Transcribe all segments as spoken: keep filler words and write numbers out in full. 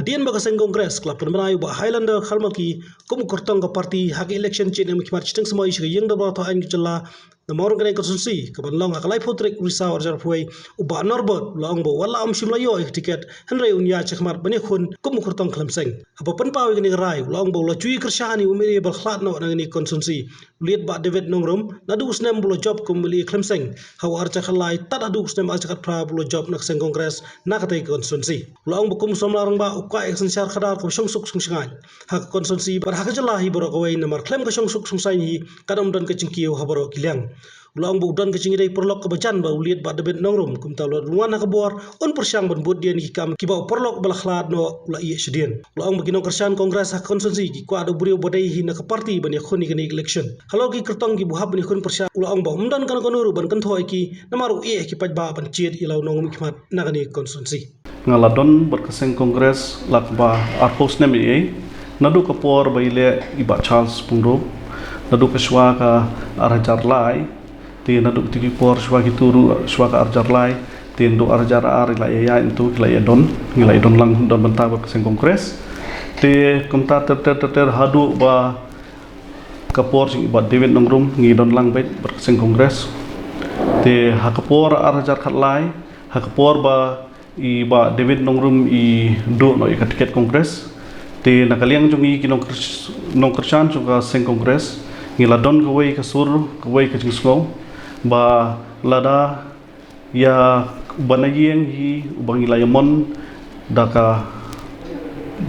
Hadien ba ka seng Congress ka la pynbna ïa u Bah Highlander Kharmalki kum u kyrtong ka party ha ka election jingim khmat shiteng samoi sha ka ïing dorbar thaw aiñ ka jylla na Mawryngkneng constituency kaban long ha ka laiphew tarik u Risaw arhajar arphew wei, u Bah Norbert u la ong ba wat la um shym la ïoh ïa ka tiket, hynrei un ïaid shakhmat ban ïakhun kum u kyrtong khlem seng. Haba pynpaw ïa kane ka rai u la ong ba u la ju ïakren sha ïa u M L A ba khlad noh na kane ka constituency, u Liet Bah David Nongrum, naduh u snem ba u la jop kum u M L A khlem seng ha u arhajar khatlai tad haduh u snem arhajar khatphra ba u la jop na ka seng Congress na katei ka constituency. U la ong ba kum u samla rangbah u kwah ïa ka synshar khadar kaba shongsuk shongshngaiñ ha ka constituency bad ha ka jylla hi baroh kawei, namar khlem ka shongsuk shongshngaiñ hi kan ym don ka jingkiew ha baroh ki liang. U la ong ba u don ka jingïadei paralok kaba jan bad u Liet Bah David Nongrum, kumta u la wan ha ka bor un pyrshang ban bud dien ïa ki kam kiba u paralok ba la khlad noh u la ïeh shadien. U la ong ba ki nongkyrshan Congress ha ka constituency ki kwah da u briew ba dei hi na ka party ban ïakhun ïa kane ka election. Halor ki kyrtong kiba u hap ban ïakhun pyrshah, u la ong ba ym don kano kano ruh ban kynthoh ïa ki namar u ïeh ïa ki paidbah ban jied ïa la u nongmihkhmat na kane ka constituency. Nga la don bad ka seng Congress la kaba arphew snem eiei, naduh ka por ba ïaleh i Bah Charles Pyngrope, naduh ka shwa ka arhajar lai, te naduh kito ki por shwa kito ruh shwa ka arhajar lai, te naduh arhajar ar i la ïaid nangto ki la ïadon, ngi la ïadon lang don bynta bad ka seng Congress. Te kumta ter ter ter ter haduh ba ka por jong i Bah David Nongrum ngi don lang beit bad ka seng Congress. Te ha ka por arhajar khatlai, ha ka por ba i Bah David Nongrum i duh noh ïa ka tiket Congress, te na ka liang jong ngi ki nongkyrs-, nongkyrshan jong ka seng Congress ngi la don kawei ka sur, kawei ka jingsngew ba lada ïa u ba na ïing hi uba ngi la ïamon da ka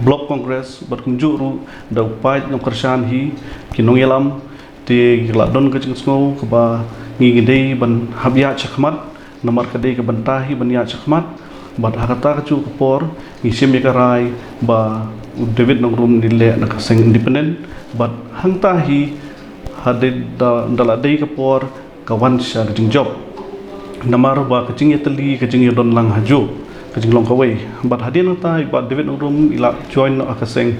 Block Congress bad kumjuh ruh da u paid nongkyrshan hi, ki nongïalam, te ngi la don ka jingsngew kaba ngi ngi dei ban hap ïaid shakhmat, namar ka dei ka bynta hi ban ïaid shakhmat. Bad ha kata kajuh ka por ngi shim ïa ka rai ba u David Nongrum un leh na ka seng independent. Bad hangta hi hadien da, da la dei ka por ka wan sha ka jingjop, namar ba ka jingïatylli ka jingïadon lang hajuh ka jinglong kawei. Bad hadien nangta i Bah David Nongrum i la join noh ha ka seng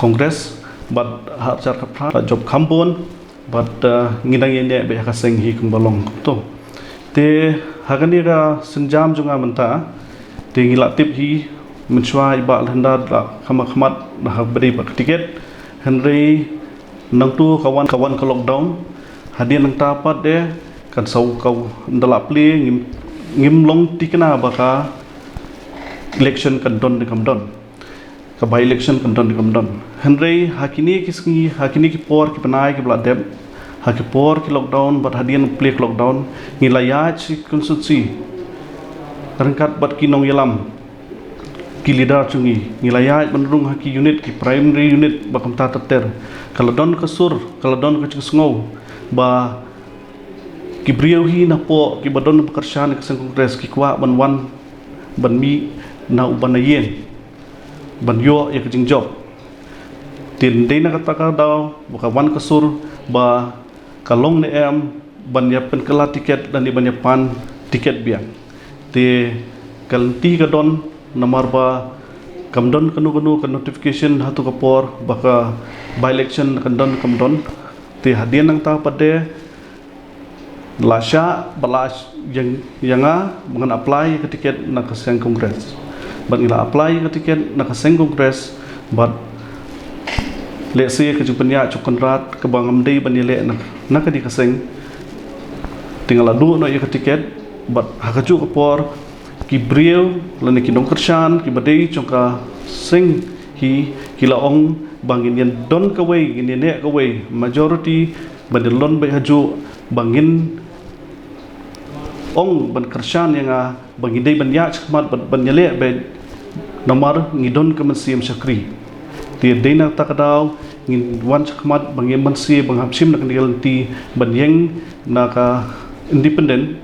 Congress bad ha arhajar khatphra la jop kham bun. Bad, eh, ngi dang ïaineh beit ha ka seng hi kumba long kumto. Te ha kane ka sienjam jong nga mynta te ngi la tip hi mynshuwa i Bah Highlander la kham ha khmat da ha ba dei bad ka tiket. Hynrei nangto ka wan, ka wan ka lockdown. Hadien nangta pat de kan sa u ka da la plie ngim, ngim long thikna ba ka election kan don ne kam don, ka by election kan don ne kam don. Hynrei ha kine ki sngi, ha kine ki por ki bnai kiba la dep, ha ki por ki lockdown bad hadien u plie ka lockdown, ngi la ïaid shi constituency ryngkat bad ki nongïalam, ki leader jong ngi, ngi la ïaid ban rung ha ki unit, ki primary unit ba kumta ter ter. Ka la don ka sur, ka la don ka jingsngew ba ki briew hi napoh kiba don ba kyrshan ïa ka seng Congress ki kwah ban wan ban mih na u ba na ïing ban ïoh ïa ka jingjop. Te dei na kata ka daw ba ka wan ka sur ba ka long ne em ban ïa pynkylla tiket lane ban ïa pan tiket biang. Te ka lynti ka don namar ba kam don kano kano ka notification hato ka por ba ka by election kan don kam don. Te hadien nangta pat de la shah ba la sh-, ïa, ïa nga ba ngan apply ïa ka tiket na ka seng Congress. Bad ngi la apply ïa ka tiket na ka seng Congress bad lehse ka jingpynïaid jong u Conrad kaba ngam dei ban ïaleh na, na kane ka seng. Te nga la duh noh ïa ka tiket bad ha kajuh ka por ki briew lane ki nongkyrshan kiba dei jong ka seng hi ki la ong ba ngin ïa don kawei, ngin ïa neh kawei, majority ban ïalon beit hajuh ba ngin ong ban kyrshan ïa nga ba ngi dei ban ïaid shakhmat ban, ban ïaleh beit namar ngi don ka mynsiem shakri. Te dei na kata ka daw ngin wan shakhmat ba ngin ym mynsiem ban hap shim na kane ka lynti ban ïeng na ka independent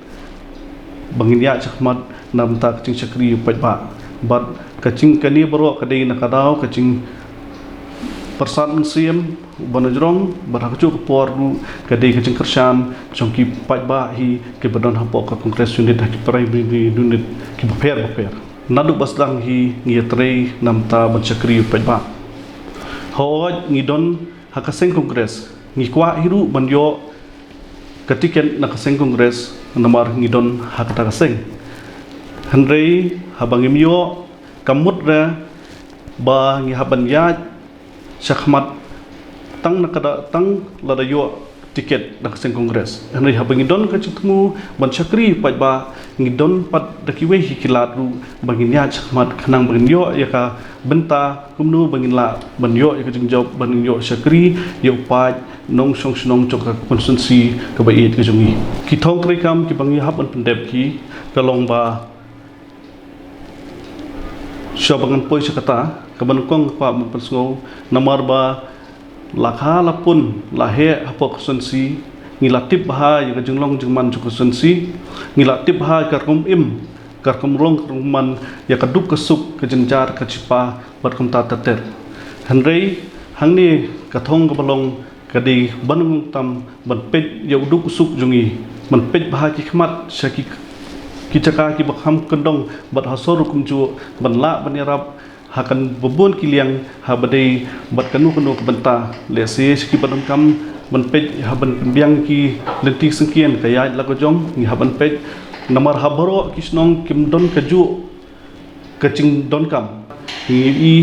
ba ngin ïaid shakhmat na bynta ka jingshakri ïa u paidbah. Bad ka jing kane baroh ka dei na ka daw ka jingpyrsad mynsiem ba na jrong bad ha kajuh ka por ruh ka dei ka jingkyrshan jong ki paidbah hi kiba don hapoh ka Congress unit ha ki primary unit kiba pher ba pher. Naduh ba sdang hi ngi ïatrei na bynta ban shakri ïa u paidbah. Hooid ngi don ha ka seng Congress ngi kwah hi ruh ban ïoh ka tiket na ka seng Congress namar ngi don ha kata ka seng. Hynrei haba ngim ïoh ka mut re ba ngi hap ban ïaid shakhmat tang na ka da, tang lada ïoh tiket na ka seng Congress. Hynrei haba ngi don ka jingthmu ban shakri, paidbah, ngi don pat da kiwei hi ki lad ruh ba ngin ïaid shakhmat khnang ba ngin ïoh ïa ka bynta kumno ba ngin lah ban ïoh ïa ka jingjop, ba ngin ïoh shakri ïa u paid nongshong shnong jong ka constituency kaba ïeit ka jong ngi. Ki thong treikam kiba ngi hap ban pyndep ki ka long ba, shuwa ba ngan poi sha kata, kaba nyngkong nga kwah ban pynsngew, namar ba la kha la pun la heh hapoh constituency, ngi la tip bha ïa ka jinglong jingman jong ka constituency, ngi la tip bha ïa ka rukom im, ka rukom long, ka rukom man, ïa ka duk ka suk, ka jynjar ka jingpang bad kumta ter ter. Hynrei hangne ka thong kaba long ka dei ban ong tam ban peit ïa u duk u suk jong ngi, ban peit bha ki khmat sha ki, ki jaka kiba kham kyndong bad ha sor ruh kumjuh, ban lah ban ïarap ha kaba bun ki liang, haba dei bad kano kano ka bynta. Lehse sha kiba donkam ban peit, ha ban pynbiang ki lynti syngkien, ka ïaid la ka jong, ngi hap ban peit, namar ha baroh ki shnong kim don kajuh ka jingdonkam. Ngi ïohi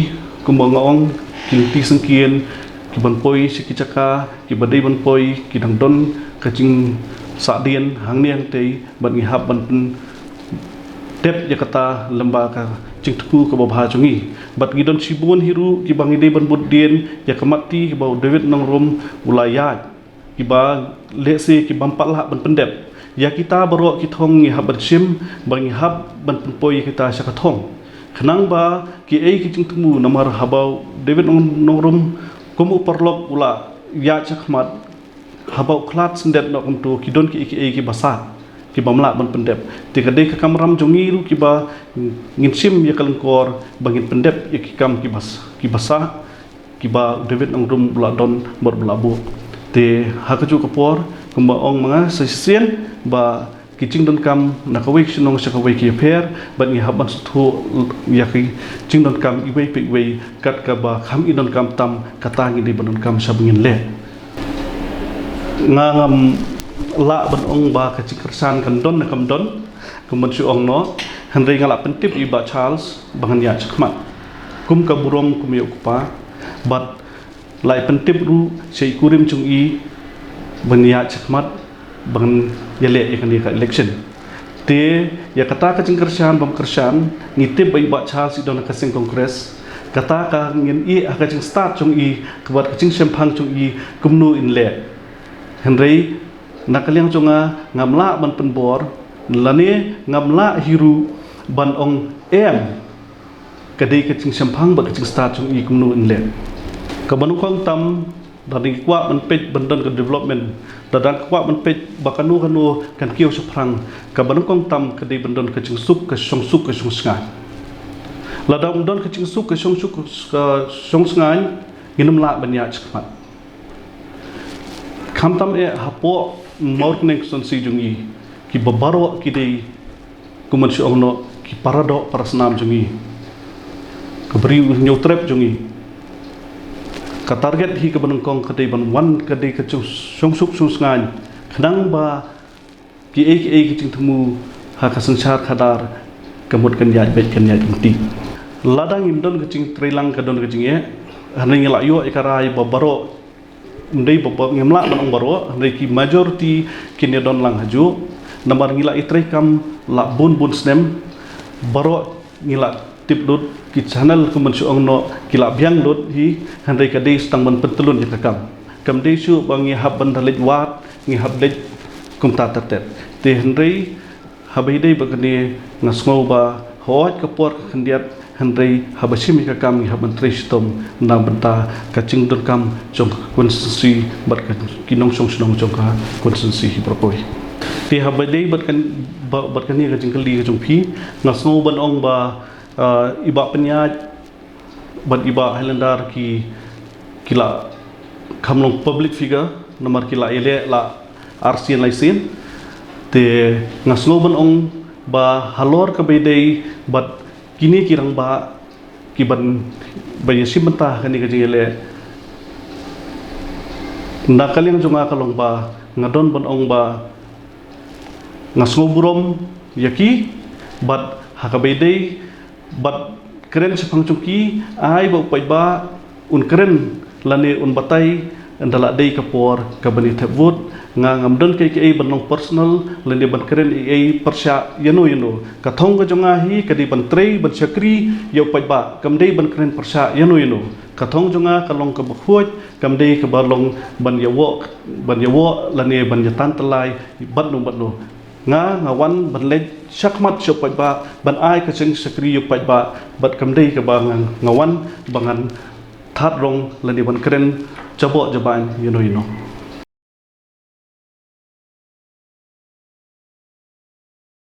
kumba nga ong, ki lynti syngkien, ki ban poi sha ki jaka kiba dei ban poi, ki dang don ka jingsahdien hangne hangtei, bad ngi hap ban pyndep ïa kata lyngba ka jingthmu kaba bha jong ngi. Bad ngi don shibun hi ruh kiba ngi dei ban bud dien ïa ka matti kaba u David Nongrum u la ïaid, kiba lehse ki bym pat lah ban pyndep. Ïa kita baroh ki thong ngi hap ban shim, ba ngi hap ban pynpoi ïa kita sha ka thong, khnang ba kiei ki jingthmu, namar haba u David Nong-, Nongrum kum u paralok u la ïaid shakhmat, haba u khlad syndet noh kumto, ki don kiei kiei kiba sah, ki bym lah ban pyndep. Te ka dei ka kamram jong ngi ruh kiba ngin shim ïa ka lyngkor ba ngin pyndep ïa ki kam kiba s-, kiba sah, kiba u David Nongrum u la don bad u la buh. Te ha kajuh ka por, kumba ong ma nga sa shisien, ba ki jingdonkam na kawei ka shnong sha kawei ka ïapher, bad ngi hap ban sngewthuh ïa ki jingdonkam iwei pa iwei, kat kaba kham i donkam tam, kata ngi dei ban donkam shaba ngin leh. Nga ngam lah ban ong ba ka jingkyrshan kan don ne kam don, kumban shu ong noh, hynrei nga la pyntip ïa i Bah Charles ba ngan ïaid shakhmat kum ka burom kum ïa u kpa, bad la pyntip ruh sha i kurim jong i ban ïaid shakhmat, ban ïaleh ïa kane ka election. Te ïa kata ka jingkyrshan bym kyrshan, ngi tip ba i Bah Charles i don ha ka seng Congress, kata ka ngin ïeh ha ka jingstad jong i, ka bad ka jingshemphang jong i kumno in leh. Hynrei na ka liang jong nga, ngam lah ban pynbor, lane ngam lah hi ruh ban ong em, ka dei ka jingshemphang bad ka jingstad jong i kumno in leh. Kaba nyngkong tam, lada ngi kwah ban peit ban don ka development, lada ngi kwah ban peit ba kano kano kan kiew shaphrang, kaba nyngkong tam ka dei ban don ka jingsuk, ka shongsuk, ka shongshngaiñ. Lada ym don ka jingsuk, ka shongsuk, ka shongshngaiñ, ngin ym lah ban ïaid shakhmat. Khamtam eh hapoh Mawryngkneng constituency jong ngi, kiba baroh ki dei, kumban shu ong noh, ki paradoh parasnam jong ngi, ka briew hynñiewtrep jong ngi. Ka target hi kaba nyngkong ka dei ban wan, ka dei ka jong shongsuk shongshngaiñ, khnang ba kiei kiei ki jingthmu ha ka synshar khadar ka mut kan ïaid beit, kan ïaid ryntih. Lada ngim don ka jingtreilang, ka don ka jingeh, hynrei ngi la ïoh ïa ka rai ba baroh, ym dei ba, ba ngim lah ban ong baroh, hynrei ki majority kin ïa don lang hajuh. Namar ngi la ïatreikam la bun bun snem, baroh ngi la tip lut, ki channel kumban shu ong noh ki la biang lut hi, hynrei ka dei tang ban pyntlun ïa ka kam. Kam dei shuh ba ngi hap ban da leit wad, ngi hap leit kumta ter ter. Te hynrei haba ïadei bad kane, nga sngew ba hooid ka por ka khyndiat, hynrei haba shim ïa ka kam ngi hap ban trei shitom na bynta ka jingdonkam jong ka constituency bad ka, ki nongshong shnong jong ka constituency hi baroh kawei. Te haba ïadei bad kan, ba, bad kane ka jingkylli ka jong phi, nga sngew ban ong ba, ah, i Bah Pynïaid bad i Bah Highlander ki, ki la kham long public figure, namar ki la ïaleh la arsien laisien. Te nga sngew ban ong ba halor kaba ïadei bad kine ki rangbah kiban, ba ïashim bynta ha kane ka jingïaleh, na ka liang jong nga ka long ba nga don ban ong ba nga sngew burom ïa ki, bad ha kaba ïadei bad kren shaphang jong ki, ai ba u paidbah un kren lane un batai ynda la dei ka por ka ban ïa thep vote. Nga ngam don kaei kaei ban long personal lane ban kren ei ei pyrshah ïano ïano. Ka thong ka jong nga hi ka dei ban trei ban shakri ïa u paidbah, kam dei ban kren pyrshah ïano ïano. Ka thong jong nga ka long kaba khuid, kam dei kaba long ban ïawoh, ban ïawoh lane ban ïatan tyllai bad no bad no. Nga nga wan ban leit shakhmat sha u paidbah, ban ai ka jingshakri ïa u paidbah, bad kam dei kaba nga, nga wan ba ngan thad rong lane ban kren jaboh jabain ïano ïano.